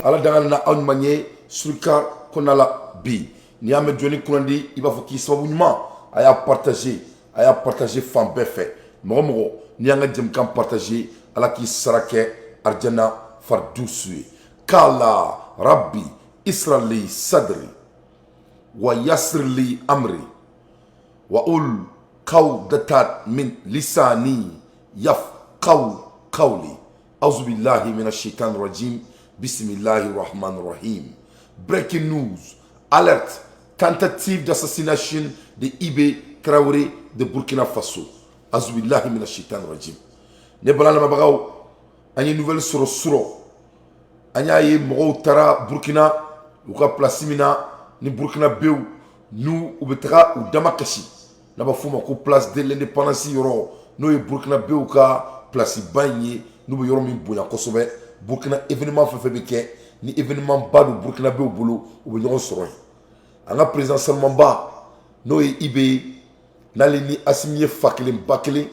Ala danga na aw ɲuman ye surika kɔnɔna la bi. N'i y'a mɛn jɔnni kunnandi, i b'a fɔ k'i sababu ɲuman. A y'a partager, a y'a partager fan bɛɛ fɛ. Mɔgɔ mɔgɔ n'i y'an ka jɛmukan partager, Ala k'i sara kɛ arijana faridusu ye. Kala rabbi ishrah li sadri wa yassir li amri wa ul qawdatan min lisani yafqahu qawli. Auzubillahi minash shaitanir rajim. Bismillahir rahmanir rahim. Breaking news alert: tentative d'assassination de IB Traoré de Burkina Faso. Auzubillahi minash shaitanir rajim. Ne bala lamɛnbagaw, an ye nouvelle sɔrɔ surɔ. An y'a ye mɔgɔw taara Burkina, u ka place min na ni Burkinabéw n'u u bɛ taga u dama kasi, n'a b'a f'o ma ko Place de l'Indépendance yɔrɔ, n'o ye Burkinabéw ka place ba in ye, n'u bɛ yɔrɔ min bonya kosɛbɛ. Burkina événement fɛn fɛn bɛ kɛ, ni événement ba don Burkinabéw bolo, u bɛ ɲɔgɔn sɔrɔ yen. An ka président sanumanba, n'o ye IB ye, n'ale ni Asimi ye fa kelen ba kelen,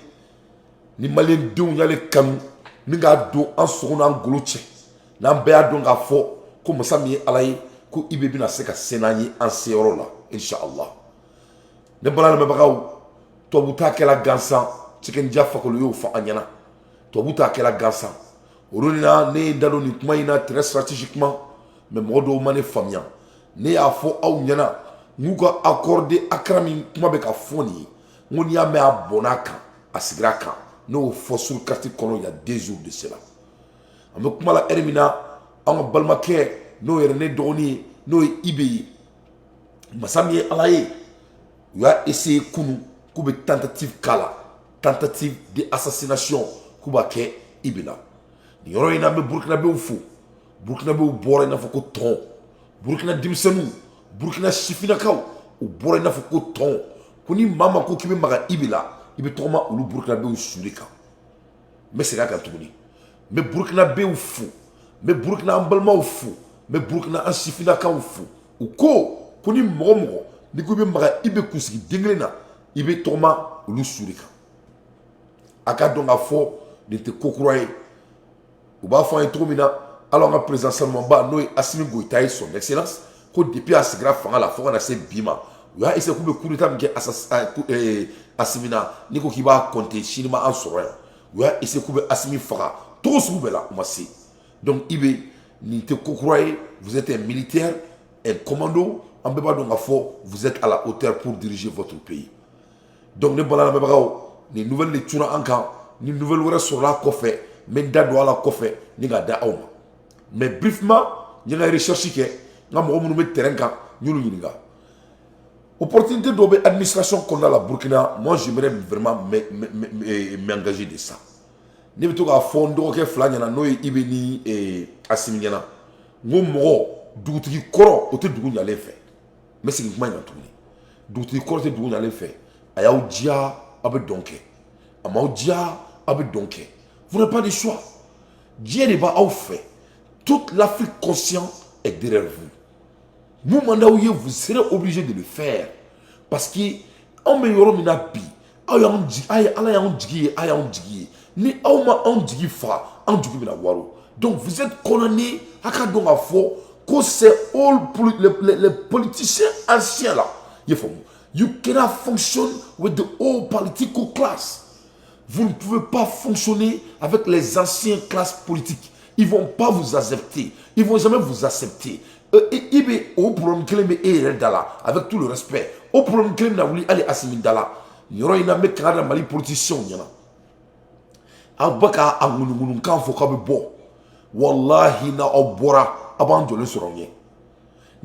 ni Maliyɛn denw y'ale kanu ni k'a don an sogo n'an golo cɛ, n'an bɛɛ y'a dɔn k'a fɔ ko masa min ye Ala ye, ko IB bɛna se ka se n'an ye an seyɔrɔ la, inshallah. Ne bala lamɛnbagaw, tubabu t'a kɛla gansan. Tikenja Fakoli y'o fɔ an ɲɛna, tubabu t'a kɛla gansan. O de la ne ye n da don nin kuma in na très stratégiquement, mais mɔgɔ dɔw ma ne faamuya. Ne y'a fɔ aw ɲɛna n'u ka accord de Accra min kuma bɛ ka fɔ nin ye, n ko n'i y'a mɛn a bɔnna a kan, a sigira a kan. Ne y'o fɔ sur carte kɔnɔ il y a 2 jours de cela. An bɛ kuma la heure min na, an ka balimakɛ, n'o yɛrɛ ne dɔgɔnin ye, n'o ye IB ye, masa min ye Ala ye, u y'a essayé kunun k'u bɛ tentative k'a la, tentative de assassination k'u b'a kɛ IB la. Nin yɔrɔ in na, an bɛ Burukinabew fo. Burukinabew bɔra i n'a fɔ ko tɔn. Burukina denmisɛnninw, Burukina sifinnakaw, u bɔra i n'a fɔ ko tɔn, ko ni maa ma ko k'i bɛ maga IB la, i bɛ tɔgɔma olu Burukinabew su de kan. N bɛ segin a kan tuguni: n bɛ Burukinabew fo, n bɛ Burukina an balimaw fo, n bɛ Burukina an sifinnakaw fo. U ko ko ni mɔgɔ mɔgɔ n'i ko i bɛ maga IB kunsigi den kelen na, i bɛ tɔgɔma olu su de kan. A ka dɔn k'a fɔ nin tɛ ko kura ye. U b'a fɔ an ye cogo min na, hali an ka président sanumanba, n'o ye Asimi Goyita ye, son excellence, ko depuis a sigira fanga la fo ka na se bi ma, u y'a essayé k'u bɛ coup d'état min kɛ Asimi na, n'i ko k'i b'a compter, sini ma an sɔrɔ yan. U y'a essayé k'u bɛ Asimi faga togo sugu bɛɛ la, u ma se. Donc IB, nin tɛ ko kura ye. Vous êtes un militaire, un commando. An bɛɛ b'a dɔn k'a fɔ vous êtes à la hauteur pour diriger votre pays. Donc ne bala lamɛnbagaw, nin nouvelle de cunna an kan. Ni nouvelle wɛrɛ sɔrɔla kɔfɛ, n bɛ n da don a la kɔfɛ ni k'a da aw ma. Mais brièvement, n ye n ka recherche kɛ, n ka mɔgɔ minnu bɛ terrain kan, n y'olu ɲininka. Opportunité dɔw bɛ administration kɔnɔna la Burkina. Moi, j'aimerais vraiment m'engager de ça. Ne bɛ to k'a fɔ n dɔgɔkɛ fila ɲɛna, n'o ye IB ni Asimi ɲɛna, n ko mɔgɔ dugutigi kɔrɔ, o tɛ dugu ɲalen fɛ. N bɛ segin kuma in kan tuguni: dugutigi kɔrɔ tɛ dugu ɲalen fɛ. A y'aw diya, aw bɛ dɔn kɛ, a m'aw diya, aw bɛ dɔn kɛ. Vous n'avez pas de choix. Diɲɛ de b'aw fɛ. Toute l'Afrique consciente est derrière vous. Mun man d'aw ye, vous serez obligé de le faire, parce que anw bɛ yɔrɔ min na bi, aw y'anw jigi, a ye Ala y'anw jigi ye, a y'anw jigi ye. Ni aw ma anw jigi faga, anw jigi bɛna waro. Donc vous êtes condamnés. A ka dɔn k'a fɔ ko c'est all les politiciens anciens là, i ye faamu, you cannot function with the old political class. Vous ne pouvez pas fonctionner avec les anciennes classes politiques. Ils vont pas vous accepter, ils vont jamais vous accepter. I bɛ o problème kelen bɛ e yɛrɛ da la, avec tout le respect, o problème kelen bɛna wuli hali Asimi da la. Nin yɔrɔ in na, n bɛ kanga da Mali politiciens ɲɛna. Aw bɛ ka a ŋunuŋunukan fɔ k'aw bɛ bɔ, walahi, na aw bɔra, aw b'an jɔlen sɔrɔ aw ɲɛ.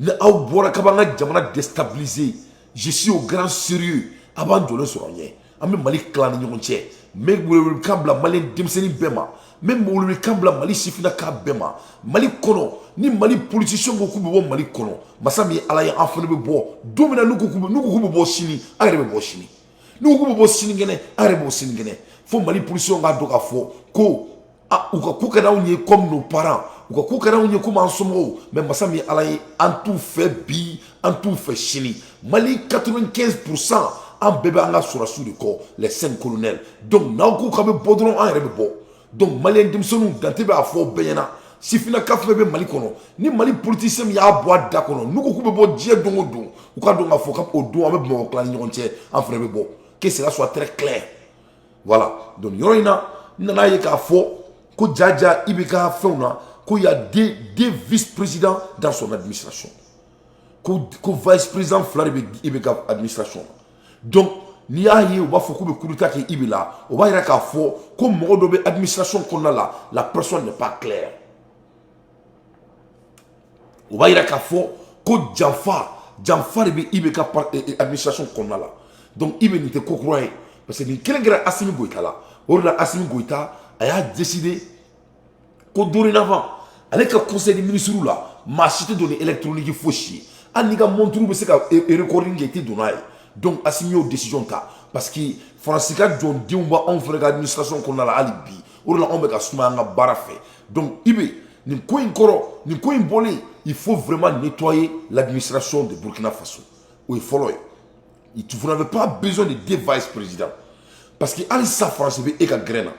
Ni aw bɔra k'a b'an ka jamana déstabiliser, je suis au grand sérieux, aw b'an jɔlen sɔrɔ aw ɲɛ. An bɛ Mali tila ni ɲɔgɔn cɛ. N bɛ welewelekan bila Maliyɛn denmisɛnnin bɛɛ ma, n bɛ welewelekan bila Mali sifinnaka bɛɛ ma. Mali kɔnɔ, ni Mali politiciens ko k'u bɛ bɔ Mali kɔnɔ, masa min ye Ala ye, an fana bɛ bɔ don min na. N'u ko k'u bɛ bɔ sini, an yɛrɛ bɛ bɔ sini. N'u ko k'u bɛ bɔ sinikɛnɛ, an yɛrɛ bɛ bɔ sinikɛnɛ. Fo Mali politiciens k'a dɔn k'a fɔ ko u ka ko ka d'anw ye comme nos parents, u ka ko ka d'anw ye comme an somɔgɔw, mais masa min ye Ala ye, an t'u fɛ bi, an t'u fɛ sini. Mali 95 %, an bɛɛ bɛ an ka sɔrɔdasiw de kɔ, les cinq colonels. Donc n'aw ko k'aw bɛ bɔ dɔrɔn, an yɛrɛ bɛ bɔ. Donc Maliyɛn denmisɛnninw, Dante b'a fɔ bɛɛ ɲɛna. Sifinnaka fɛn bɛ Mali kɔnɔ, ni Mali politicien min y'a bɔ a da kɔnɔ, n'u ko k'u bɛ bɔ diɲɛ don o don, u ka dɔn k'a fɔ k'o don an bɛ Bamakɔ tila ni ɲɔgɔn cɛ, an fana bɛ bɔ. Que cela soit très clair. Voilà. Donc yɔrɔ in na, n nana ye k'a fɔ ko jaja i bɛ ka fɛnw na, ko y a deux vice-présidents dans son administration, ko vice-président fila de bɛ IBK administration na. Donc n'i y'a ye u b'a fɔ k'u bɛ coup d'état kɛ IB la, o b'a yira k'a fɔ ko mɔgɔ dɔ bɛ administration kɔnɔna la, la personne n'est pas claire. O b'a yira k'a fɔ ko janfa janfa de bɛ IBK administration kɔnɔna la. Donc IB, nin tɛ ko kura ye, parce que nin kelen kɛra Assimi Goïta la. O de la, Assimi Goïta a y'a décidé ko dorénavant, ale ka conseil des ministres la, maa si tɛ don ni électronique fosi ye. Hali n'i ka montre bɛ se ka recording kɛ, i tɛ don n'a ye. Donc Assimi y'o décision ta, parce que Faransi ka jɔndenw b'anw fana ka administration kɔnɔna la hali bi. O de la, anw bɛ ka sumaya an ka baara fɛ. Donc IB, nin ko in kɔrɔ, nin ko in bɔlen, il faut vraiment nettoyer l'administration de Burkina Faso. O ye fɔlɔ ye. Vous n'avez pas besoin de deux vice-présidents, parce que hali sisan France bɛ e ka gɛrɛn na.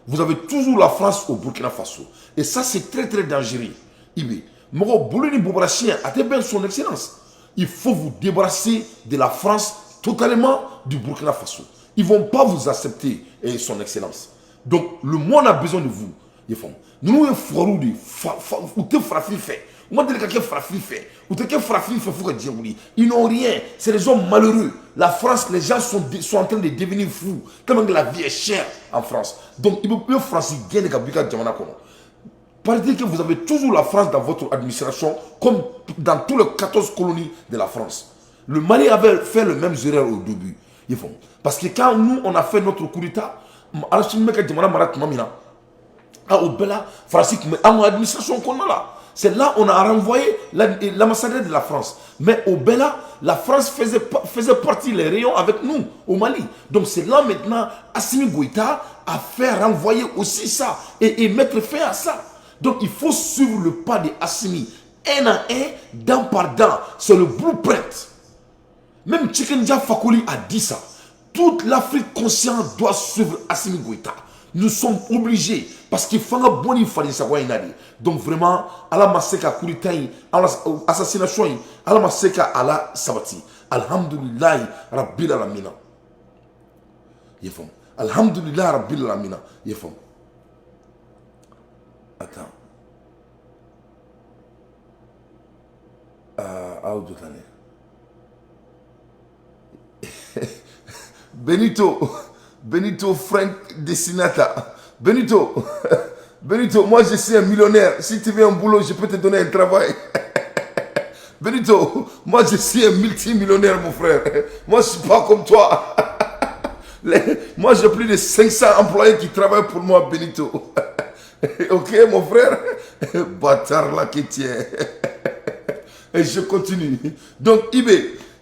Vous avez toujours la France au Burkina Faso et ça, c'est très très dangereux. IB, mɔgɔ bolo ni bobara siɲɛ a tɛ bɛn. Son excellence, il faut vous débarrasser de la France totalement du Burkina Faso. Ils vont pas vous accepter, et son excellence, donc le monde a besoin de vous. I faamu, ninnu ye fugariw de ye, u tɛ farafin fɛ, u ma deli ka kɛ farafin fɛ, u tɛ kɛ farafin fɛ fo ka diɲɛ wuli. Ils n'ont rien, c'est des hommes malheureux. La France, les gens sont en train de devenir fous tellement que la vie est chère en France. Donc i bɛ France gɛn de ka bɔ i ka jamana kɔnɔ. Par dire que vous avez toujours la France dans votre administration, comme dans tous les 14 colonies de la France. Le Mali avait fait les mêmes erreurs au début. Ils font. Parce que quand nous, on a fait notre coup d'État, Assimi bɛ ka jamana mara tuma min na, ah, o bɛɛ la, Faransi tun bɛ an ka administration kɔnɔna la. C'est là on a renvoyé l'ambassadeur de la France. Mais au bɛɛ la, la France faisait partie les rayons avec nous au Mali. Donc c'est là maintenant, Assimi Goïta a fait renvoyer aussi ça et mettre fin à ça. Donc il faut suivre le pas de Assimi, un à un, dent par dent. C'est le blueprint. Même Tiken Jah Fakoly a dit ça. Toute l'Afrique consciente doit suivre Assimi Goïta. Nous sommes obligés parce que fanga bɔnni falen sago in na de. Donc vraiment, Ala ma se ka coup d'état in, ala assassination in, Ala ma se ka ala sabati. Alhamdulilayi rabbil alamina. I ye faamu? Alhamdulilayi rabbil alamina. I ye faamu? Attends. Aw jɔ tan dɛ. Benito, Benito Frank Destinata. Benito, Benito, moi je suis un millionnaire. Si tu veux un boulot, je peux te donner un travail. Benito, moi je suis un multimillionnaire, mon frère. Moi je suis pas comme toi. Moi j'ai plus de 500 employés qui travaillent pour moi, Benito. Ok, mon frère. Bâtard là qui tient. Et je continue. Donc, IB,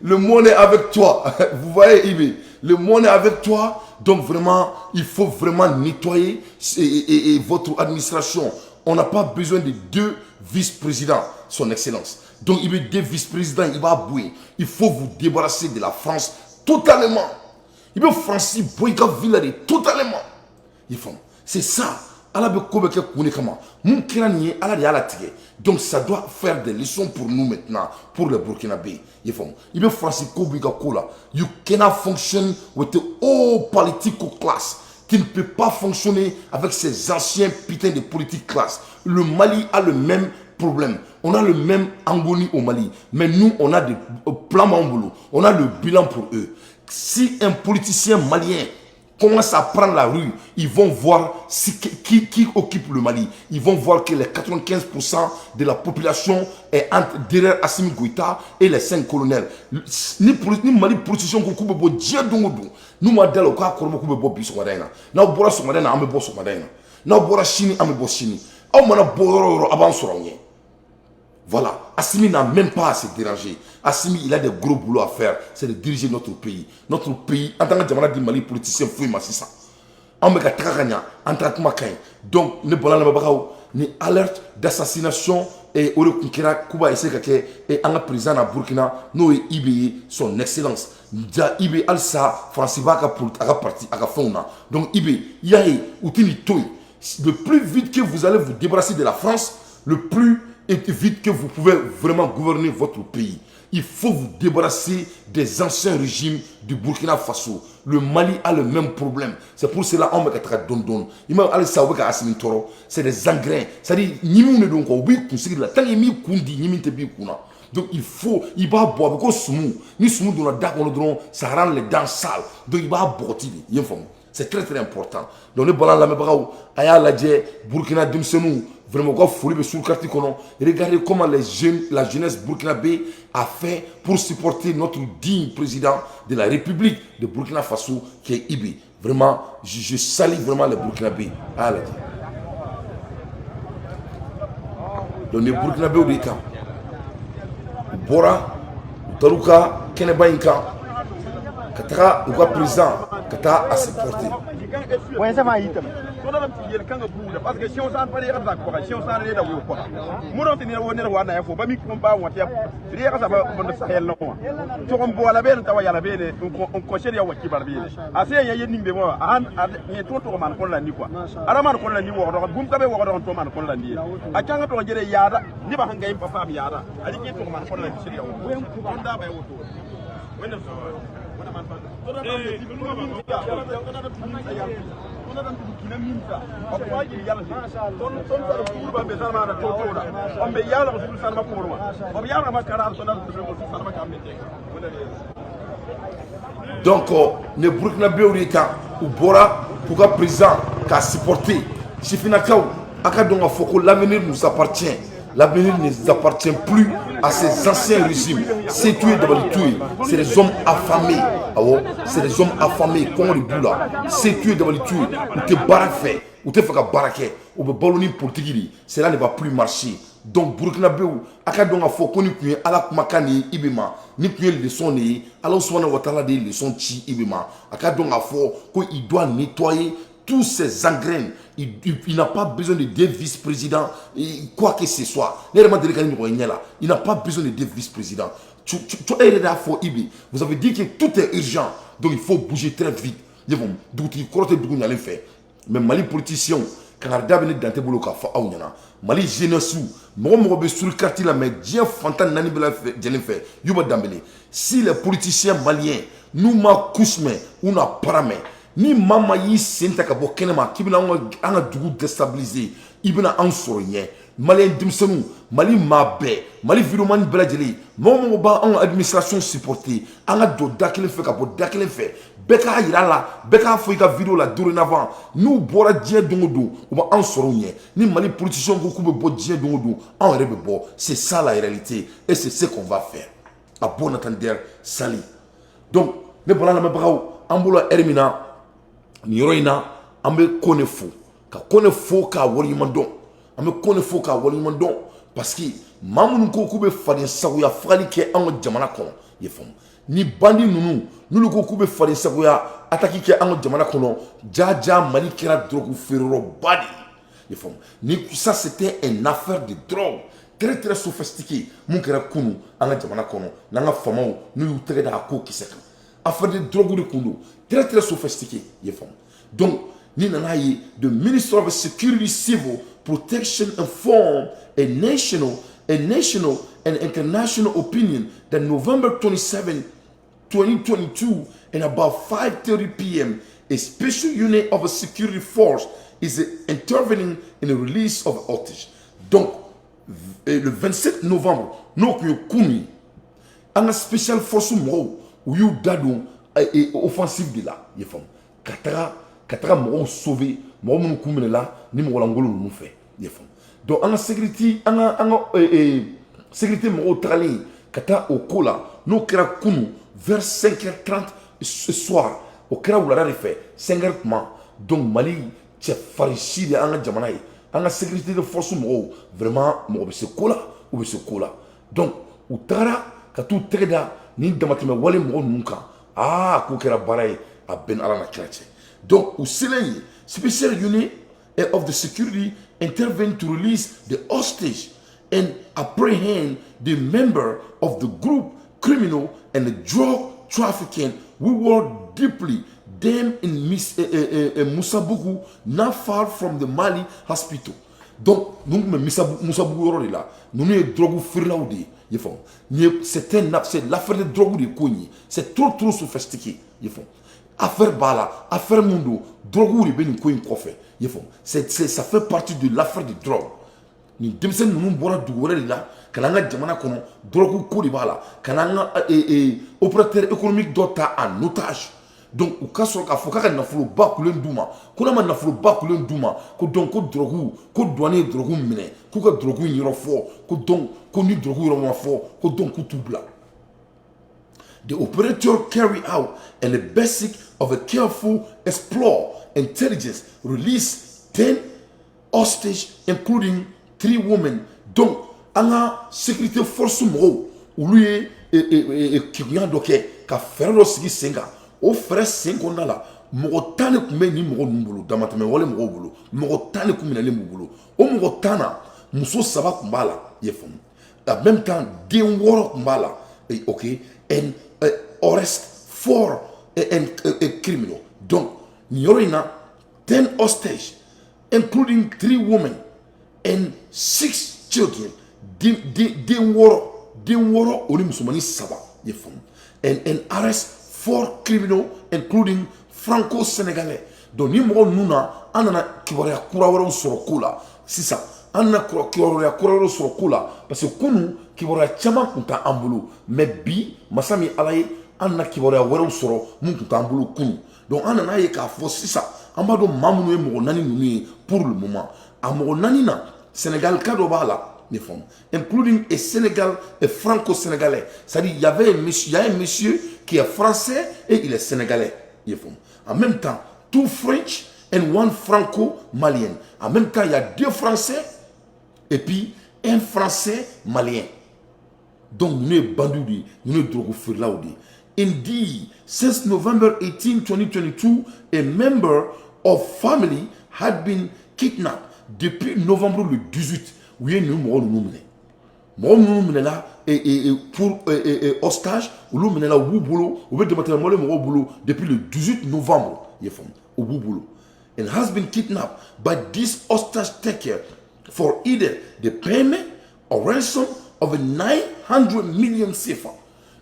le monde est avec toi. Vous voyez, IB, le monde est avec toi. Donc, vraiment, il faut vraiment nettoyer et votre administration. On n'a pas besoin de deux vice-présidents, son excellence. Donc, il veut deux vice-présidents, il va bouger. Il faut vous débarrasser de la France totalement. Il veut France bɔ ville totalement. Ils font. C'est ça. Ala bɛ ko bɛ kɛ kun de kama. Mun kɛra nin ye, Ala de y'a latigɛ. Donc ça doit faire des leçons pour nous maintenant, pour les Burkinabés. I faamu, i bɛ Faransi ko b'i ka ko la. You cannot function with the old political class. Tu ne peux pas fonctionner avec ces anciens putains de politique classe. Le Mali a le même problème. On a le même angonie au Mali, mais nous, on a des plans b'an bolo, on a le bilan pour eux. Si un politicien malien commence à prendre la rue, ils vont voir si, qui occupe le Mali. Ils vont voir que les 95% de la population est derrière Assimi Goïta et les cinq colonels. Ni Mali politicien ko k'u bɛ bɔ diɲɛ don o don, n'u ma da la, u k'a kɔrɔbɔ k'u bɛ bɔ bi sɔgɔmada in na. N'aw bɔra sɔgɔmada in na, an bɛ bɔ sɔgɔmada in na. N'aw bɔra sini, an bɛ bɔ sini. Aw mana bɔ yɔrɔ o yɔrɔ, a b'an sɔrɔ aw ɲɛ. Voilà. Assimi n'a même pas à se déranger. Assimi, il a des gros boulots à faire. C'est de diriger notre pays. Notre pays, en tant que jamana di Mali politicien foyi ma sisan. Anw bɛ ka taga ka ɲa, an taga kuma ka ɲi. Donc, ne bɔra lamɛnbagaw, ni alerte d'assassination et o de tun kɛra k'u b'a essayer ka kɛ et an ka président na Burkina, n'o ye IB ye, son excellence. Ja IB, halisa Faransi b'a ka a ka parti a ka fɛnw na. Donc IB, i y'a ye, u tɛ nin to yen. Le plus vite que vous allez vous débarrasser de la France, le plus vite que vous pouvez vraiment gouverner votre pays. Il faut vous débarrasser des anciens régimes du Burkina Faso. Le Mali a le même problème. C'est pour cela qu'on bɛ ka taga dɔɔni dɔɔni. I ma hali sisan u bɛ ka Asimi tɔɔrɔ. C'est des engrais. C'est-à-dire ɲimiw de don quoi. U b'i kunsigi de la. Tant que m'i kun di, ɲimi tɛ b'i kun na. Donc il faut, i b'a bɔ, a bɛ ko sumu. Ni sumu donna da kɔnɔ dɔrɔn, ça rend les dents sales. Donc i b'a bɔgɔti de. I ye n faamu? C'est très très important. Donc ne bala lamɛnbagaw, a y'a lajɛ Burkina denmisɛnninw, vraiment u ka foli bɛ sur carte kɔnɔ. Regardez comment les jeunes, la jeunesse burkinabé a fait pour supporter notre digne président de la République de Burkina Faso, qui est IB. Vraiment, je salue vraiment les Burkinabés. A y'a lajɛ. Donc nin ye Burkinabéw de kan. U bɔra, u taara u ka kɛnɛba in kan ka taga u ka président ka taa a supporter. Tõnd tɩ yel-kãngã buuda parce que sẽo sã n pa reegd zak pʋga sẽo sã n reeda weo pʋga murã tɩ ned wo ned wa na ya fo ba mik n baa wã tɩ ya reega saba b sahellẽ wã tʋg n boala beene t'a wa yala beene n kõ sed ya wa kibar beene a sẽn ya yel ning be wã a sãn yẽ tõog tʋg maan kõn la ni kɔa a ra maan kõn la ni waoodg bũmb ka be waoodg n tʋg maan kõn la ni ye a kãngã tʋg n gere yaada nebã sẽn ga pa paam yaada a rɩk yẽ tʋg maan kõn la ni sed ya woto tõnd daaba ya woto wẽnnaam Donc ne Burkinabéw de kan, u bɔra k'u ka président k'a supporter. Sifinnakaw, a ka dɔn k'a fɔ ko l'avenir nous appartient. L'avenir ne nous appartient plus à ces anciens régimes. Se t'u ye, dabali t'u ye. C'est des hommes affamés. Awɔ, c'est des hommes affamés. Kɔngɔ de b'u la. Se t'u ye, dabali t'u ye. U tɛ baara fɛ, u tɛ fɛ ka baara kɛ, u bɛ balo ni politique de ye. Cela ne va plus marcher. Donc Burkinabéw, a ka dɔn k'a fɔ ko nin tun ye Ala kumakan de ye IB ma. Nin tun ye leçon de ye. Ala subahana wa taala de ye leçon ci IB ma. A ka dɔn k'a fɔ ko il doit nettoyer tous ces engrais. Il n'a pas besoin de deux vice-présidents, quoi que ce soit. Ne yɛrɛ ma deli ka ni ɲɔgɔn ye ɲɛ la. Il n'a pas besoin de deux vice-présidents. Tu e yɛrɛ de y'a fɔ IB. Vous avez dit que tout est urgent. Donc il faut bouger très vite. I y'a faamu? Dugutigi kɔrɔ tɛ dugu ɲalen fɛ. Mais Mali politiciens, kangarida bɛ ne dante bolo k'a fɔ aw ɲɛna. Mali jeunesse, mɔgɔ mɔgɔ bɛ sur carte la, mais diɲɛ fantan naani bɛɛ lajɛlen fɛ, Yuba Danbele. Si les politiciens maliens n'u ma kus mɛn, u n'a para mɛn, ni maa maa y'i sen ta ka bɔ kɛnɛma k'i bɛna an ka dugu déstabiliser, i bɛna anw sɔrɔ ɲɛ. Maliyɛn denmisɛnninw, Mali maa bɛɛ, Mali vidéoman bɛɛ lajɛlen, mɔgɔ mɔgɔ b'anw ka administration supporter, an ka don da kelen fɛ ka bɔ da kelen fɛ. Bɛɛ k'a yira la, bɛɛ k'a fɔ i ka vidéo la. Dorénavant, n'u bɔra diɲɛ don o don, u b'anw sɔrɔ u ɲɛ. Ni Mali politiciens ko k'u bɛ bɔ diɲɛ don o don, anw yɛrɛ bɛ bɔ. C'est ça la réalité et c'est ce qu'on va faire. À bon entendeur, salut. Donc ne bɔra lamɛnbagaw, an bolo heure min na nin yɔrɔ in na, an bɛ Kone fo, ka Kone fo k'a waleɲuman dɔn. An bɛ Kone fo k'a waleɲuman dɔn parce que maa minnu ko k'u bɛ faden sagoya fagali kɛ an ka jamana kɔnɔ, i ye faamu, ni bandi ninnu n'olu ko k'u bɛ faden sagoya attaque kɛ an ka jamana kɔnɔ, jaja Mali kɛra drogue feereyɔrɔba de ye, i ye faamu. Ni ça, c'était une affaire de drogue très très sophistiquée mun kɛra kunun an ka jamana kɔnɔ, n'an ka faamaw n'u y'u tɛgɛ da a ko kisɛ kan. Affaire de drogue de kun don, très très sophistiqué, i ye faamu. Donc ni nana ye, the Minister of Security Civil Protection informed a national and international opinion that November 27, 2022 and about 5:30 p.m. a special unit of a security force is intervening in the release of hostage. Donc le 27 novembre, n'o tun ye kunun ye, an ka special force mɔgɔw, u y'u da don offensive de la, i ye faamu, ka taga mɔgɔw sauver, mɔgɔ minnu kun minɛla ni mɔgɔlankolon ninnu fɛ, i ye faamu. Donc an ka sécurité, an ka sécurité mɔgɔw tagalen ka taa o ko la, n'o kɛra kunun vers 5h30 soir, o kɛra wulada de fɛ, 5h tuma. Donc Mali cɛfarin si de an ka jamana ye, an ka sécurité de force mɔgɔw, vraiment mɔgɔ bɛ se ko la, u bɛ se ko la. Donc u tagara ka t'u tɛgɛ da ni damatɛmɛ wale mɔgɔ ninnu kan. Aa, k'o kɛra baara ye a bɛɛ ni Ala na kira cɛ. Donc u selen yen, special unit of the security intervened to release the hostage and apprehend the member of the group criminal and the drug trafficking who were deeply them in Miss, Musabugu, not far from the Mali hospital. Donc ninnu tun bɛ Musabugu yɔrɔ de la. Ninnu ye drogue feerelaw de ye, i ye faamu. Nin ye c'est l'affaire de drogue de ko in ye. C'est trop trop sophistiqué, i ye faamu. Affaire b'a la, affaire mun don, drogue de bɛ nin ko in kɔfɛ, i ye faamu. C'est ça fait partie de l'affaire de drogue. Nin denmisɛnnin ninnu bɔra dugu wɛrɛ de la ka na an ka jamana kɔnɔ, drogue ko de b'a la, ka na an ka opérateur économique dɔ ta en otage. Donc u ka sɔrɔ k'a fɔ k'a ka nafoloba kulen d'u ma, ko n'a ma nafoloba kulen d'u ma, ko donc ko drogue, ko douane ye drogue minɛ, k'u ka drogue in yɔrɔ fɔ, ko donc ko ni drogue yɔrɔ ma fɔ, ko donc k'u t'u bila. The operator carry out and the basic of a careful explore intelligence release 10 hostage, including three women. Donc an ka sécurité force mɔgɔw, olu ye kegunya dɔ kɛ ka fɛɛrɛ dɔ sigi sen kan. O fɛɛrɛ sen kɔnɔna la, mɔgɔ 10 de tun bɛ nin mɔgɔ ninnu bolo, damatɛmɛ wale mɔgɔw bolo. Mɔgɔ 10 de tun minɛlen b'u bolo. O mɔgɔ 10 na, muso saba tun b'a la, i ye faamu. En même temps, den wɔɔrɔ tun b'a la. Ok, and arrest four and criminal. Donc nin yɔrɔ in na, 10 hostage, including three women and six children, den wɔɔrɔ, den wɔɔrɔ, o ni musomanin saba, i ye faamu, and arrest four criminal, including franco-sénégalais. Donc ni mɔgɔ ninnu na, an nana kibaruya kura wɛrɛw sɔrɔ ko la sisan. An nana kibaruya kura wɛrɛw sɔrɔ ko la, parce que kunun kibaruya caman tun t'an bolo, mais bi, masa min Ala ye, an nana kibaruya wɛrɛw sɔrɔ mun tun t'an bolo kunun. Donc an nana ye k'a fɔ sisan an b'a dɔn maa minnu ye mɔgɔ naani ninnu ye. Pour le moment, a mɔgɔ naani na, Sénégal ka dɔ b'a la, les femmes, including a Sénégal, a franco-sénégalais. C'est-à-dire, il y avait un monsieur, il y a un monsieur qui est français et il est sénégalais. En même temps, two French and one franco-malien. En même temps, il y a deux Français et puis un Français malien. Donc, nous sommes bandits, nous sommes drogue. Indeed, since November 18, 2022, a member of family had been kidnapped. Depuis novembre le 18, u ye nin mɔgɔ ninnu minɛ. Mɔgɔ minnu minɛla pour hostage, olu minɛla, u b'u bolo, u bɛ damatɛmɛ mɔgɔw bolo depuis le 18 novembre, i ye faamu, u b'u bolo, and has been kidnapped by this hostage taker for either the payment or ransom of a 900 million CFA.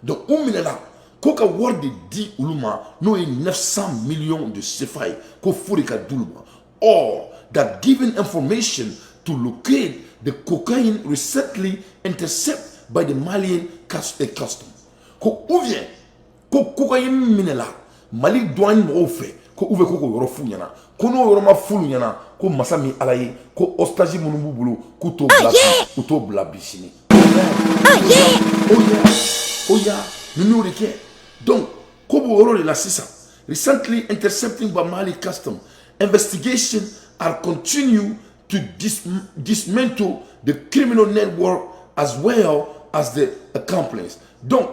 Donc u minɛla ko ka wari de di olu ma, n'o ye 900 millions de CFA ye, ko fo de ka d'olu ma, or that given information to locate the cocaine recently intercepted by the Malian custom. Ko ou bien ko cocaïne minɛla Mali douane mɔgɔw fɛ, ko ou bien ko k'o yɔrɔ f'u ɲɛna, ko n'o yɔrɔ ma f'olu ɲɛna, ko masa min Ala ye, ko otage minnu b'u bolo, k'u t'o bila bi, u t'o bila bi sini. Oh yeah, oh yeah, ninnu y'o de kɛ. Donc ko b'o yɔrɔ de la sisan. Recently intercepting by Mali custom, investigation are continue to dismantle the criminal network as well as the accomplice. Donc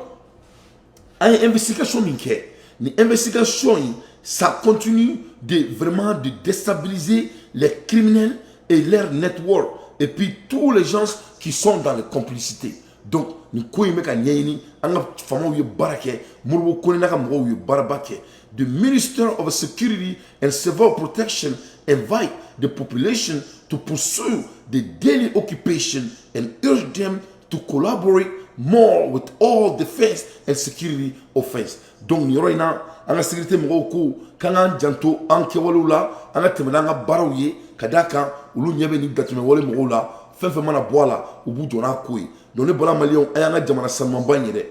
an ye investigation min kɛ, ni investigation in, ça continue de vraiment de déstabiliser les criminels et leur network et puis tous les gens qui sont dans les complicités. Donc nin ko in bɛ ka ɲɛɲini. An ka faamaw ye baara kɛ, Modibo Kone n'a ka mɔgɔw ye baaraba kɛ. The Minister of Security and Civil Protection invite the population to pursue the daily occupation and urge them to collaborate more with all defense and security offense. Donc nin yɔrɔ in na, an ka sécurité mɔgɔw ko k'an k'an janto an kɛwalew la, an ka tɛmɛ n'an ka baaraw ye, ka d'a kan olu ɲɛ bɛ nin datɛmɛwale mɔgɔw la. Fɛn fɛn mana bɔ a la, u b'u jɔ n'a ko ye. Donc ne bɔra, maliyɛnw, a y'an ka jamana sanumanba in ye dɛ.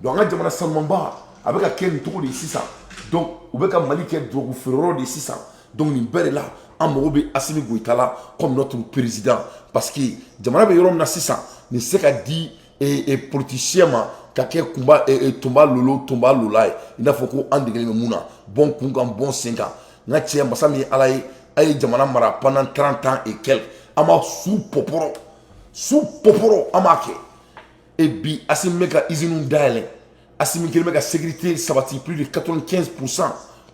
Donc an ka jamana sanumanba, a bɛ ka kɛ nin cogo de ye sisan. Donc u bɛ ka Mali kɛ drogue feereyɔrɔ de ye sisan. Donc nin bɛɛ de la, an mago bɛ Assimi Goïta la comme notre président, parce que jamana bɛ yɔrɔ min na sisan, nin se ka di politicien ma ka kɛ kunba tonba lolo tonba lola ye, i n'a fɔ ko an degelen bɛ mun na, bɔn kun kan, bɔn sen kan. N ka cɛ, masa min ye Ala ye, a ye jamana mara pendant 30 ans et quelques, an b'a su pɔpɔrɔ su pɔpɔrɔ, an b'a kɛ. Et bi, Assimi bɛ ka usines dayɛlɛ, Assimi kelen bɛ ka sécurité sabati plus de 95%,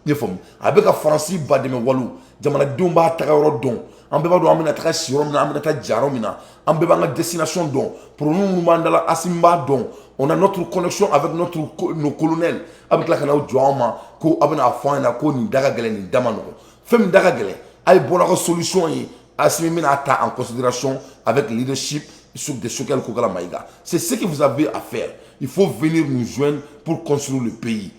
i y'a faamu. A bɛ ka Faransi ba dɛmɛ walo, jamanadenw b'a taga yɔrɔ dɔn. An bɛɛ b'a dɔn an bɛna taga si yɔrɔ min na, an bɛna taa ja yɔrɔ min na, an bɛɛ b'an ka destination dɔn. Problème minnu b'an da la, Assimi b'a dɔn. On a notre connexion avec nos colonels. A bɛ tila ka n'aw jɔ an ma ko a bɛna fɔ an ɲɛna ko nin da ka gɛlɛn, nin da ma nɔgɔn. Fɛn min da ka gɛlɛn, a ye bɔ n'aw ka solution ye. Assimi bɛna ta en considération avec leadership de Choguel Kokalla Maïga. C'est ce que vous avez à faire. Il faut venir nous joindre pour construire le pays.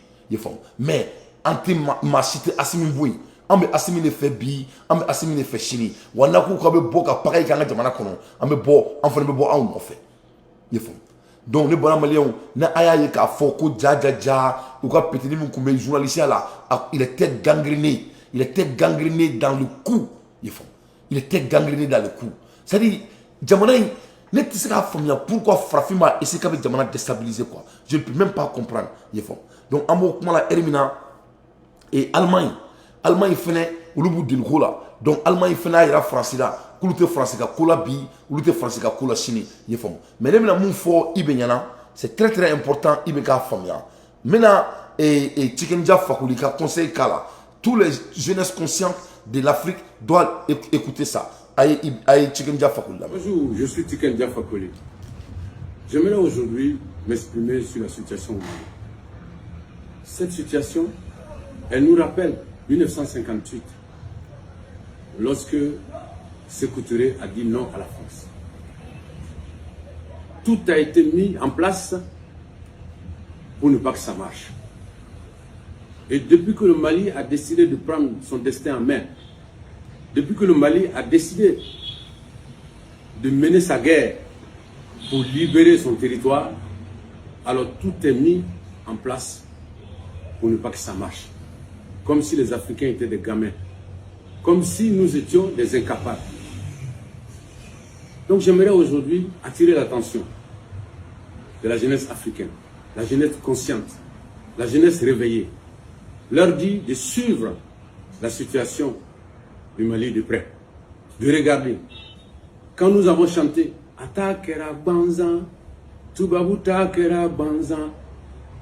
Mais an tɛ maa si tɛ Assimi bɔ yen. An bɛ Assimi de fɛ bi, an bɛ Assimi de fɛ sini. Wa n'a ko k'aw bɛ bɔ ka pagaille kɛ an ka jamana kɔnɔ, an bɛ bɔ, an fana bɛ bɔ anw nɔfɛ. I ye faamu? Donc ne bɔra maliyɛnw, ni a y'a ye k'a fɔ ko ja ja ja, u ka petini min tun bɛ journaliste la, il était gangréné, il était gangréné dans le cou. I ye faamu? Il était gangréné dans le cou. C'est à dire, jamana in, ne tɛ se k'a faamuya pourquoi farafin b'a essayer k'a bɛ jamana déstabiliser, quoi. Je ne peux même pas comprendre. I ye faamu? Donc an b'o kuma la heure min na, et Allemagne fɛnɛ, olu b'u deliko la. Donc Allemagne fɛnɛ y'a yira Faransi la k'olu tɛ Faransi ka ko la bi, olu tɛ Faransi ka ko la sini. I ye faamu? Mais ne bɛna mun fɔ i bɛ ɲɛna, c'est très très important, i bɛ k'a faamuya. N bɛna Tiken Jah Fakoly ka conseil k'a la. Tous les jeunesses conscientes de l'Afrique doivent écouter ça. A ye Tiken Jah Fakoly lamɛn. Bonjour, je suis Tiken Jah Fakoly. J'aimerais aujourd'hui m'exprimer sur la situation au Mali. Cette situation, elle nous rappelle 1958, lorsque Sékou Touré a dit non à la France. Tout a été mis en place pour ne pas que ça marche. Et depuis que le Mali a décidé de prendre son destin en main, depuis que le Mali a décidé de mener sa guerre pour libérer son territoire, alors tout est mis en place pour ne pas que ça marche. Comme si les Africains étaient des gamins. Comme si nous étions des incapables. Donc j'aimerais aujourd'hui attirer l'attention de la jeunesse africaine, la jeunesse consciente, la jeunesse réveillée. Leur dire de suivre la situation du Mali de près, de regarder. Quand nous avons chanté A ta kɛra gbansan, Tubabu ta kɛra gbansan,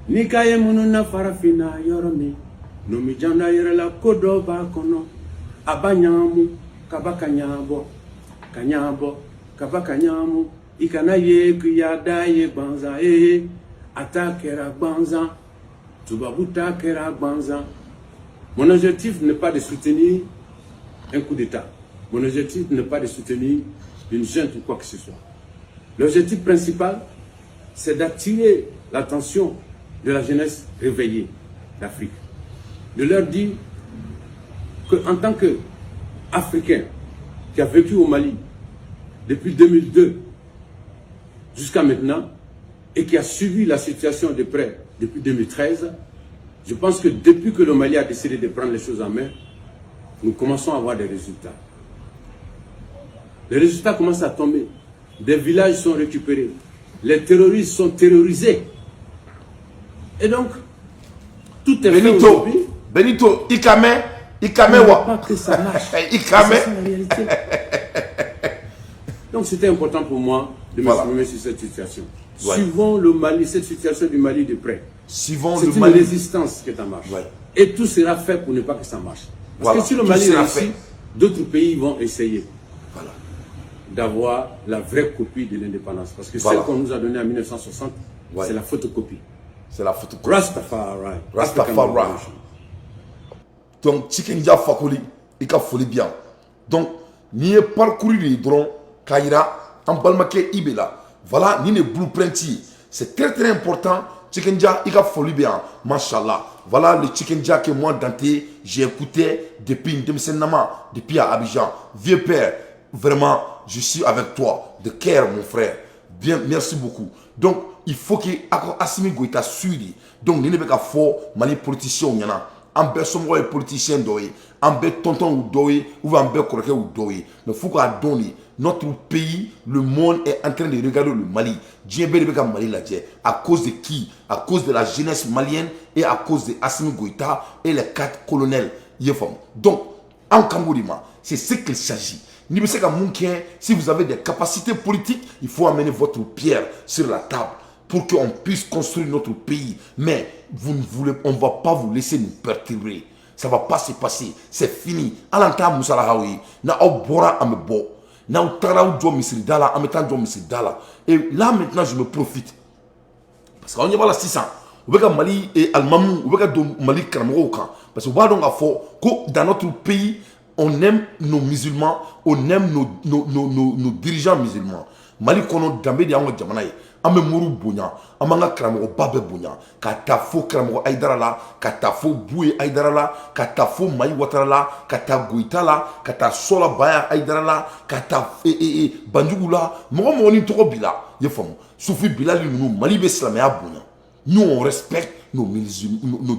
n'i ka ye minnu na farafinna yɔrɔ min, nomi janda yɛrɛ la ko dɔ b'a kɔnɔ, a b'a ɲagamu, kaba ka ɲabɔ, ka ɲabɔ, kaba ka ɲagamu, i kana ye k'i y'a da ye gbansan ee, a ta kɛra gbansan, Tubabu ta kɛra gbansan. Mon objectif n'est pas de soutenir un coup d'État. Mon objectif n'est pas de soutenir une junte ou quoi que ce soit. L'objectif principal, c'est d'attirer l'attention de la jeunesse réveillée d'Afrique. De leur dire qu'en tant qu'Africain qui a vécu au Mali depuis 2002 jusqu'à maintenant et qui a suivi la situation de près depuis 2013, je pense que depuis que le Mali a décidé de prendre les choses en main, nous commençons à avoir des résultats. Les résultats commencent à tomber. Des villages sont récupérés. Les terroristes sont terrorisés. Et donc, tout est fait Benito, aujourd'hui. Benito, Ikame, Ikame pour wa. pas que ça marche. Ikame. C'est ça la réalité. Donc c'était important pour moi de m'exprimer sur cette situation. Suivons le Mali, cette situation du Mali de près. Suivons C'est le une Mali. Résistance qui est en marche. Et tout sera fait pour ne pas que ça marche. Parce que si le Tout Mali sera réussit, fait. D'autres pays vont essayer d'avoir la vraie copie de l'indépendance. Parce que celle qu'on nous a donnée en 1960, c'est la photocopie. C'est la photocopie. Rastafari. Rastafari. African Revolution. Donc Tiken Jah Fakoly, i ka foli bi yan. Donc n'i ye parcours de ye dɔrɔn k'a yira an balimakɛ IB la, voilà, nin de blueprint ye. C'est très très important. Tiken Jah, i ka foli bi yan, machallah. Voilà le Tiken Jah que moi, Dante, j'ai écouté depuis n denmisɛnninama, depuis à Abidjan. Vieux père, vraiment, je suis avec toi de cœur, mon frère. Bien, merci beaucoup. Donc il faut que Assimi Goïta suit. Donc nin de bɛ ka fɔ Mali politiciens ɲɛna. An bɛɛ somɔgɔw ye politicien dɔw ye, an bɛɛ tonton dɔw ye ou bien an bɛɛ kɔrɔkɛw dɔw ye, mais f'u k'a dɔn de, notre pays, le monde est en train de regarder le Mali. Diɲɛ bɛɛ de bɛ ka Mali lajɛ. À cause de qui? À cause de la jeunesse malienne et à cause de Assimi Goïta et les quatre colonels. I ye faamu? Donc an kan b'o de ma. C'est ce qu'il s'agit. N'i bɛ se ka mun kɛ, si vous avez des capacités politiques, il faut amener votre pierre sur la table pour qu'on puisse construire notre pays. Mais vous ne voulez, on ne va pas vous laisser nous perturber. Ça ne va pas se passer. C'est fini. Ala t'a musalahaw ye. Na aw bɔra, an bɛ bɔ. N'aw tagara aw jɔ misiri da la, an bɛ taa jɔ misiri da la. Et là maintenant, je me profite. Parce que anw ɲɛ b'a la sisan, u bɛ ka Mali alimamu, u bɛ ka don Mali karamɔgɔw kan. Parce que u b'a dɔn k'a fɔ ko dans notre pays, On aime nos musulmans, on aime nos dirigeants musulmans. Mali kɔnɔ, danbe de y'anw ka jamana ye. An bɛ moriw bonya, an b'an ka karamɔgɔba bɛɛ bonya, ka taa fo karamɔgɔ Ayidara la, ka taa fo Buye Ayidara la, ka taa fo Mayi Watara la, ka taa Goyita la, ka taa Sɔla Baya Ayidara la, ka taa Banjugu la. Mɔgɔ mɔgɔ ni tɔgɔ b'i la, i ye faamu, Sufi Bilali ninnu. Mali bɛ silamɛya bonya. Nous, on respecte nos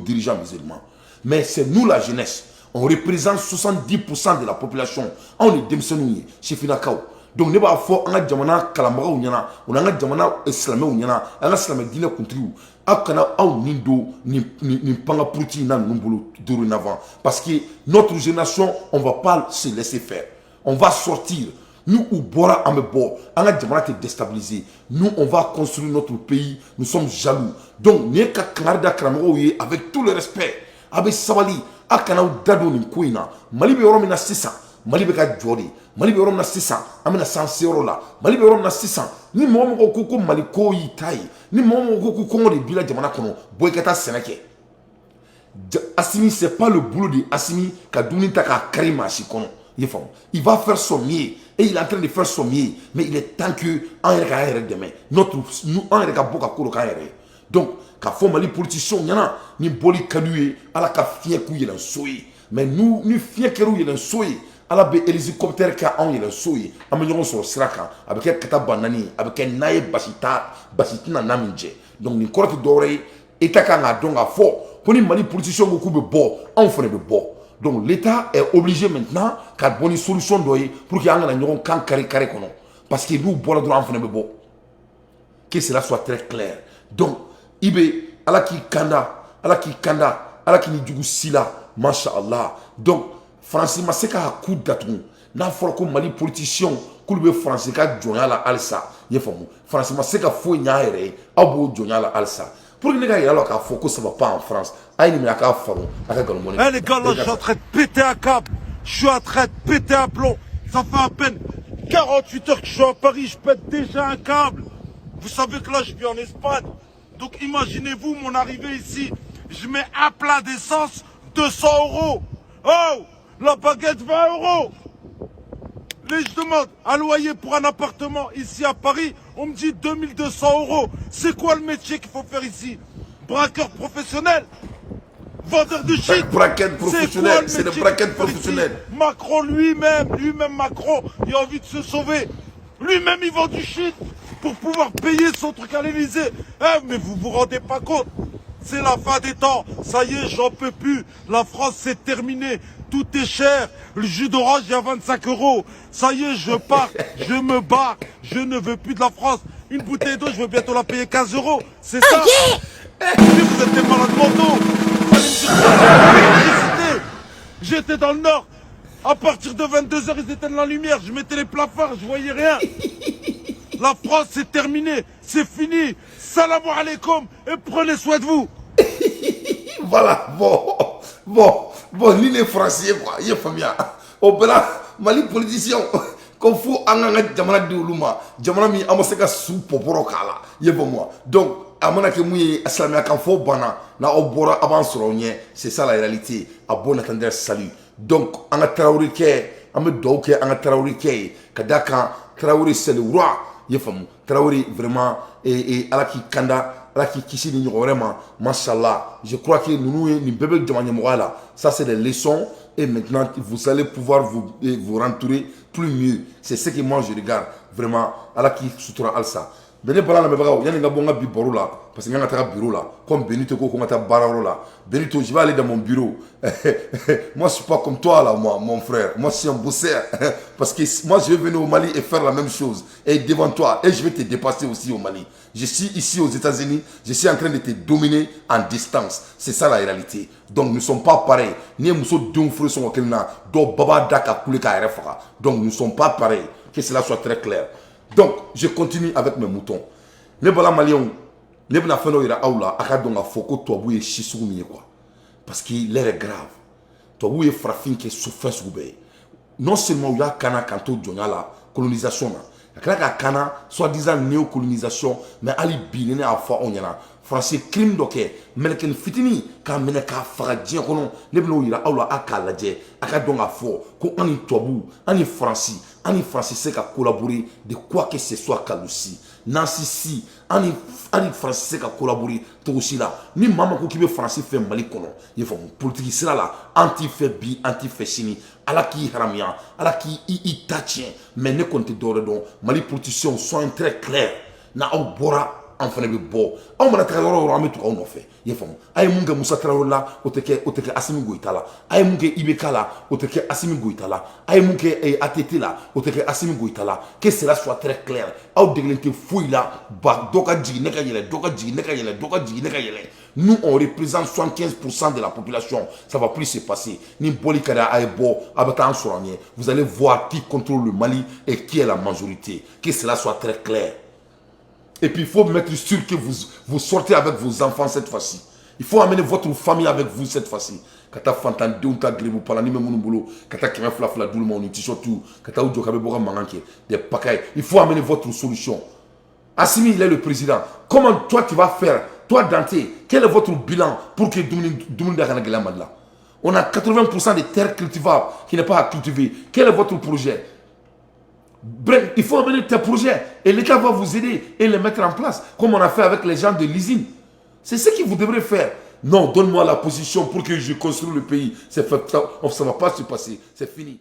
dirigeants musulmans, mais c'est nous, la jeunesse, on représente 70% de la population. Anw de denmisɛnninw ye, sifinnakaw. Donc ne b'a fɔ an ka jamana kalanbagaw ɲɛna, o n'an ka jamana silamɛw ɲɛna, an ka silamɛ diinɛ kuntigiw, aw kana aw nin don nin panga puruti in na ninnu bolo dorénavant, parce que notre génération, on va pas se laisser faire, on va sortir. Nous, u bɔra, an bɛ bɔ. An ka jamana tɛ déstabiliser. Nous, on va construire notre pays. Nous sommes jaloux. Donc nin ye ka kangari da karamɔgɔw ye avec tout le respect. A bɛ sabali, a kana aw da don nin ko in na. Mali bɛ yɔrɔ min na sisan, Mali bɛ ka jɔ de. Mali bɛ yɔrɔ min na sisan, an bɛna s'an seyɔrɔ la. Mali bɛ yɔrɔ min na sisan, ni mɔgɔ mɔgɔ ko ko Mali ko y'i ta ye, ni mɔgɔ mɔgɔ ko ko kɔngɔ de b'i la jamana kɔnɔ, bɔ i ka taa sɛnɛ kɛ. Assimi, c'est pas le boulot de Assimi ka dumuni ta k'a kari maa si kɔnɔ, i ye faamu. Il va faire son mieux et il est en train de faire son mieux, mais il est temps que an yɛrɛ k'an yɛrɛ dɛmɛ, notre nous, an yɛrɛ ka bɔ ka ko dɔ k'an yɛrɛ ye. Donc k'a fɔ Mali politiciens ɲɛna, ni bɔli ka d'u ye, Ala ka fiɲɛ k'u yɛlɛn so ye. Mais nous, ni fiɲɛ kɛr'u yɛlɛn so ye, Ala bɛ hélicoptère kɛ anw yɛlɛn so ye. An bɛ ɲɔgɔn sɔrɔ sira kan. A bɛ kɛ kata ba naani ye, a bɛ kɛ n'a ye, basi t'a, basi tɛna n'a min jɛ. Donc nin kɔrɔ tɛ dɔwɛrɛ ye, État kan k'a dɔn k'a fɔ ko ni Mali politiciens ko k'u bɛ bɔ, anw fana bɛ bɔ. Donc l'État est obligé maintenant ka bɔ ni solution dɔ ye pour que an kana ɲɔgɔn kan kari kari kɔnɔ, parce que n'u bɔra dɔrɔn, an fana bɛ bɔ. Que cela soit très clair. Donc i bɛ Ala k'i kanda, Ala k'i kanda, Ala k'i ni jugu si la, masha Allah. Donc Faransi ma se k'a ku datugu. N'a fɔra ko Mali politiciens k'olu bɛ Faransi ka jɔnya la halisa, i ye faamu, Faransi ma se ka foyi ɲɛ a yɛrɛ ye, aw b'o jɔnya la halisa. Pour que ne ka yira la k'a fɔ ko ça va pas en France, a ye nin minɛ, a k'a faro, a ka nkalon bɔ ne. Eh les gars, là, je suis en train de péter un câble. Je suis en train de péter un plomb. Ça fait à peine 48 heures que je suis à Paris, je pète déjà un câble. Vous savez que là, je vis en Espagne. Donc imaginez-vous mon arrivée ici. Je mets un plein d'essence, 200 euros. Oh, la baguette, 20 euros. Les, je demande un loyer pour un appartement ici à Paris, on me dit 2200 euros. C'est quoi le métier qu'il faut faire ici? Braqueur professionnel? Vendeur de shit? Braquette C'est quoi professionnel, le c'est le métier braquette qu'il faut faire ici? professionnel. Macron lui-même, lui-même Macron, il a envie de se sauver. Lui-même, il vend du shit pour pouvoir payer son truc à l'Élysée. Eh, mais vous vous rendez pas compte? C'est la fin des temps. Ça y est, j'en peux plus. La France, c'est terminé. Tout est cher. Le jus d'orange, il y a 25 euros. Ça y est, je pars. Je me barre. Je ne veux plus de la France. Une bouteille d'eau, je vais bientôt la payer 15 euros. C'est ça. Mais vous êtes des malades mentaux. Vous allez me dire quoi? L'électricité. J'étais dans le nord. À partir de 22h, ils éteignent la lumière. Je mettais les plafards, je voyais rien. La France, c'est terminé. C'est fini. سلام عليكم et prenez soin de vous. Voilà, bon, ni les Français, quoi, i ye faamuya. O bɛɛ la, Mali politicien ko fo an k'an ka jamana di olu ma, jamana min an ma se ka su pɔpɔrɔ k'a la, i ye faamu wa? Donc a mana kɛ mun ye, silamɛya kan fɔ banna, n'aw bɔra, a b'an sɔrɔ aw ɲɛ. C'est ça la réalité. À bon entendeur, salut. Donc an ka Tarawele kɛ, an bɛ dugawu kɛ an ka Tarawele kɛ ye, ka d'a kan Tarawele, c'est le roi, i ye faamu. Tarawele, vraiment, et Ala k'i kanda, Ala k'i kisi ni ɲɔgɔn wɛrɛ ma, mashallah. Je crois que ninnu ye nin bɛɛ bɛ jama ɲɛmɔgɔya la. Ça, c'est des leçons et maintenant vous allez pouvoir vous rentrer plus mieux. C'est ce que moi je regarde vraiment. Ala k'i sutura halisa. Mais ne bala lamɛnbagaw, yanni n ka bɔ n ka bi baro la, parce que n kan ka taga bureau la, comme Benito ko ko n ka taa baarayɔrɔ la. Benito, je vais aller dans mon bureau. Moi, je suis pas comme toi là, moi, mon frère, moi, je suis un bosseur, parce que moi, je vais venir au Mali et faire la même chose et devant toi, et je vais te dépasser aussi au Mali. Je suis ici aux États-Unis, je suis en train de te dominer en distance. C'est ça la réalité. Donc nous ne sommes pas pareils. Ni muso denw furu sɔngɔ kelen na, dɔw ba b'a da ka kule k'a yɛrɛ faga. Donc nous ne sommes pas pareils, que cela soit très clair. Donc je continue avec mes moutons. Ne bala maliyɛnw, ne bɛna fɛn dɔ yira aw la, a ka dɔn k'a fɔ ko tubabu ye si sugu min ye, quoi, parce que l'heure est grave. Tubabu ye farafin kɛ fɛn sugu bɛɛ ye. Non seulement u y'a kana k'an to jɔnya la, colonisation na, Ka tila ka kana soi-disant néocolonisation. Mais hali bi, ni ne y'a fɔ aw ɲɛna, Faransi crime dɔ kɛ, mɛlɛkɛnin fitinin k'a minɛ k'a faga diɲɛ kɔnɔ, ne bɛn'o yira aw la. A k'a lajɛ, a ka dɔn k'a fɔ ko an ni tubabu, an ni Faransi, an ni Faransi se ka collaborer de quoi que ce soit. Kalusi nansi si, an ni Faransi se ka collaborer cogo si la. Ni maa ma ko k'i bɛ Faransi fɛ Mali kɔnɔ, i ye faamu, politique sira la, an t'i fɛ bi, an t'i fɛ sini. Ala k'i haramuya, Ala k'i i ta tiɲɛ. Mais ne kɔni tɛ dɔwɛrɛ dɔn. Mali politiciens sont très clairs. N'aw bɔra, an fana bɛ bɔ. Anw mana taga yɔrɔ o yɔrɔ, an bɛ tugu aw nɔfɛ, i ye faamu. A ye mun kɛ Musa Tarawele la, o tɛ kɛ, o tɛ kɛ Asimi Goyita la. A ye mun kɛ IBK la, o tɛ kɛ Asimi Goyita la. A ye mun kɛ ATT la, o tɛ kɛ Asimi Goyita la. Que cela soit très clair. Aw degelen tɛ foyi la. Ba dɔ ka jigin, ne ka yɛlɛ, dɔ ka jigin, ne ka yɛlɛ, dɔ ka jigin, ne ka yɛlɛ. Nous, on représente 75% de la population. Ça va plus se passer. Ni bɔli ka di a ye, bɔ, a bɛ taa an sɔrɔ an ɲɛ. Vous allez voir qui contrôle le Mali et qui est la majorité. Que cela soit très clair. Et puis, il faut mettre sûr que vous, vous sortez avec vos enfants cette fois-ci. Il faut amener votre famille avec vous cette fois-ci. Ka taa fantandenw ta geribu palani bɛ minnu bolo, ka taa kɛmɛ fila fila d'olu ma, o ni t-shirt, ka taa u jɔ k'a bɛ bɔ ka mankan kɛ, des pagailles. Il faut amener votre solution. Assimi, il est le président. Comment toi tu vas faire? Toi, Dante, quel est votre bilan pour que dumuni dumuni da kana gɛlɛya Mali la? On a 80% des terres cultivables qui n'est pas à cultiver. Quel est votre projet? Bref, il faut amener tes projets et l'État va vous aider et les mettre en place, comme on a fait avec les gens de l'usine. C'est ce que vous devrez faire. Non, donne-moi la position pour que je construise le pays. Ça ne va pas se passer. C'est fini.